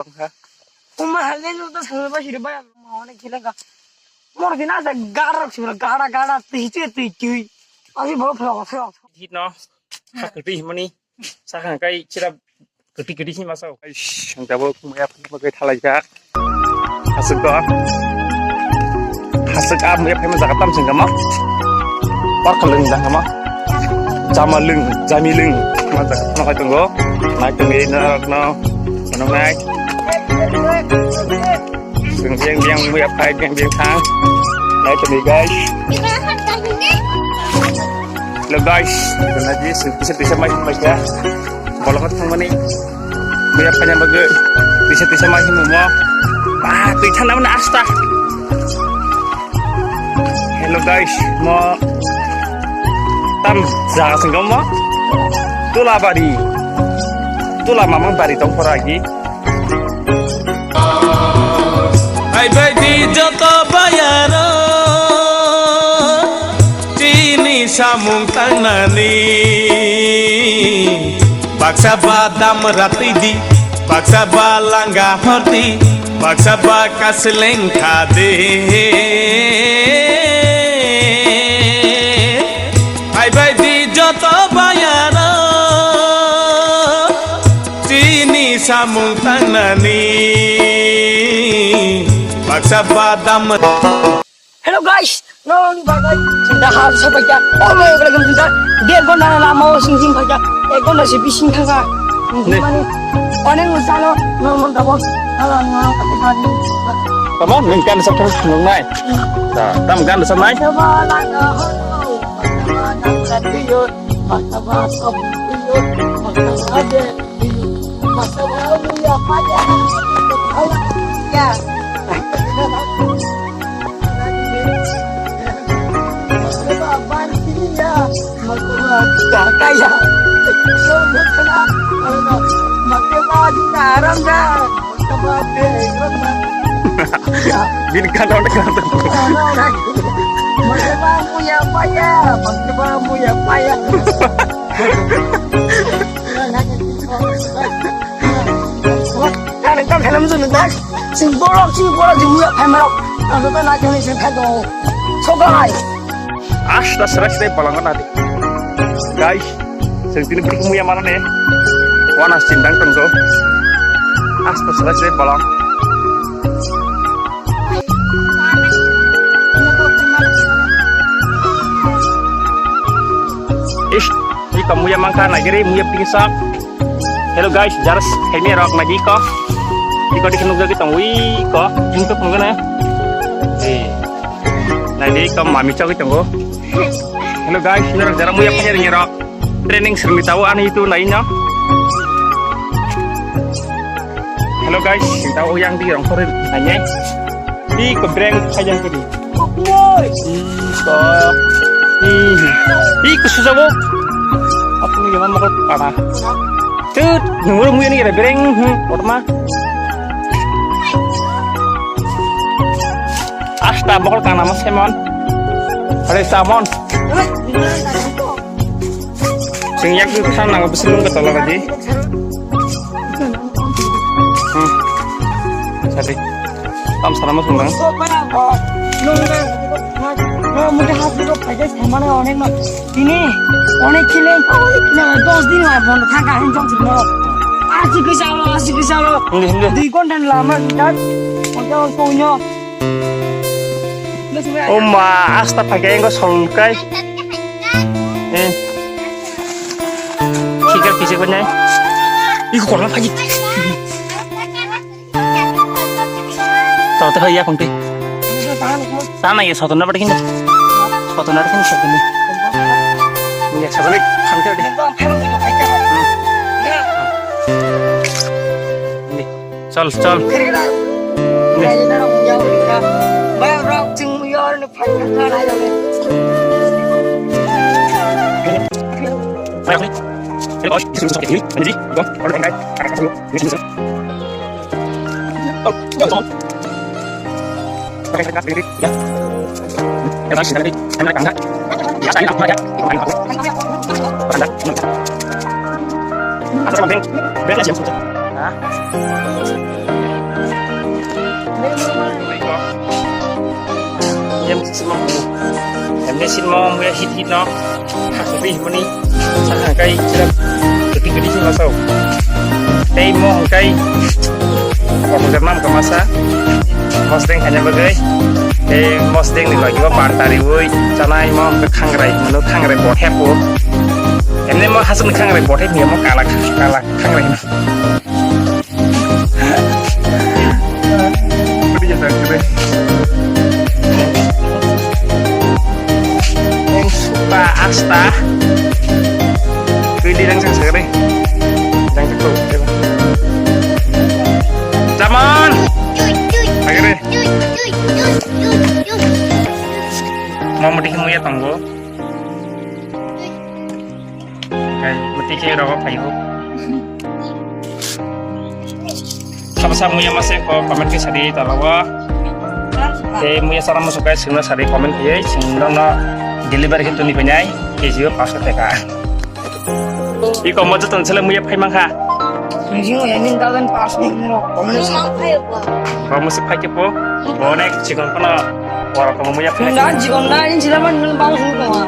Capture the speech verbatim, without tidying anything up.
Uma halen no ta sa ba sir ba ma one kile ga. Mor dina sa gara sura gara gara tui tui tui tui. Asi bo phlo phlo. Hit no. Hakri mani. Sakha kai chira kati kati si masa. Aish, ang tabo muya phaima kai thalai jak. Hasuk ko. Hasuk a muya phaima jaga tam sing kama. Par khalung jang kama. Jama lung, jami lung. Ma jaga tam kai tongo. Nai tongo na no. Kono nai. Sing biang biang muya phai biang biang thang. Nai tongo guys. Hello guys, kena ji sing bisa bisa mai mai ya. Bolong thangmani. Muya phanya bagwi tisa tisa mai himu mo. Ba twi thana mana asta. Hello guys, mo tam jaga sing mo. Tulabari. Tula mamang bari tong poragi. Hai bai di joto bayaro. Chini samung tangnani baksa ba damra twi di, baksa ba langa hor di, baksa ba kasleng kha de. Hai bai di joto bayaro chini samung tangnani baksa ba dam. Hello guys, no ni bagai. Sinta hal sa paikya. Oh my god, sinta. Dev ghonta na lama o sing sing paikya. Ek ghonta se bising thangkha. Ne. Mane, onek no salo, no mon tabo. Hala no kati kati. Tamo nung kan sa thang nung nai. Ta, tam kan sa nai. Tabo la no. Tabo la no. Tabo la no. Bini kan orang kan. Kani tang khalam junu dai. Sing borok, sing borok, jing muya phai marok. Ang to na kani sing phai do. Sogai. Asta serai serai balangan nanti. Guys, sing tini beri muya mana nih? Wana sindang tenggo. Asta serai serai balang. Ish, iko muya mangka nagiri muya pisak. Hello guys, jaras kami rok nagi ko. Iko di kenuk jagi tong wi ko, jingtok nungana. Eh, nagi ko mami chok tongo. Hello guys, ini rok jaras muya punya ringi rok. Training sirmi tau ani itu lainnya. Hello guys, tahu yang di orang korin nanya. Di kebreng kajang kiri. Iko. Ih. Iko sujago. Apa ni gimana mau kana? Tut, nunggu muya ni kira bereng. Hmm, orma. Asta bokol kana mas kemon. Ada samon. Sing yak tu pesan nang pesan nung ke tolak aja. Hmm. Sadi. Tam sana mas nang. Tini, onek kile, na dos din hoy bondo thangkha, hin jong sino. Asi kisa lo, asi kisa lo. Hindi, hindi. Dui ghonta ni lama, dak. Oke, oke, onyo. Oma, asta pakai engko solkai. Eh. Sikar kisi ko nai. Iko korma pagi. Soto hai ya kongti. Sana ya soto na pagi. Soto na pagi soto ni. Ya soto ni kangke di. Chal, chal. Sinmo muya hit hit no. Hakri himuni. Saka kai sila. Gati gati sila sau. Tei mo hingkai. Kotor jat mam kama sa. Mosdeng hanya bagai. Tei mosdeng ni lagi ba pantari woi. Chanai mo hingkai khangrai. Mano khangrai bothep o. Emne mo hasuk ni khangrai bothep ni mo kala kala khangrai. Pwdwi ya tak kre. Eng supa asta. Pwdwi rang sang sakre. Rang sakre. Jamon. Sakre. Mamudi muya tongo. Kai mati khe rogo phaio. Sabo sa muya mase ko comment khe sadi talawa. Tei muya sana musu kai singna sadi comment khe sing dongno delivery khe tuni binai K G o paanch taka. Iko mojo ton sele muya phai mangkha. Sing sing ya ning kalen pas ni mo comment. Ba musu phai khe po. Bonek chikon kono. Ora ko muya phai. Nda jikon na in sila man nang bang sung ko.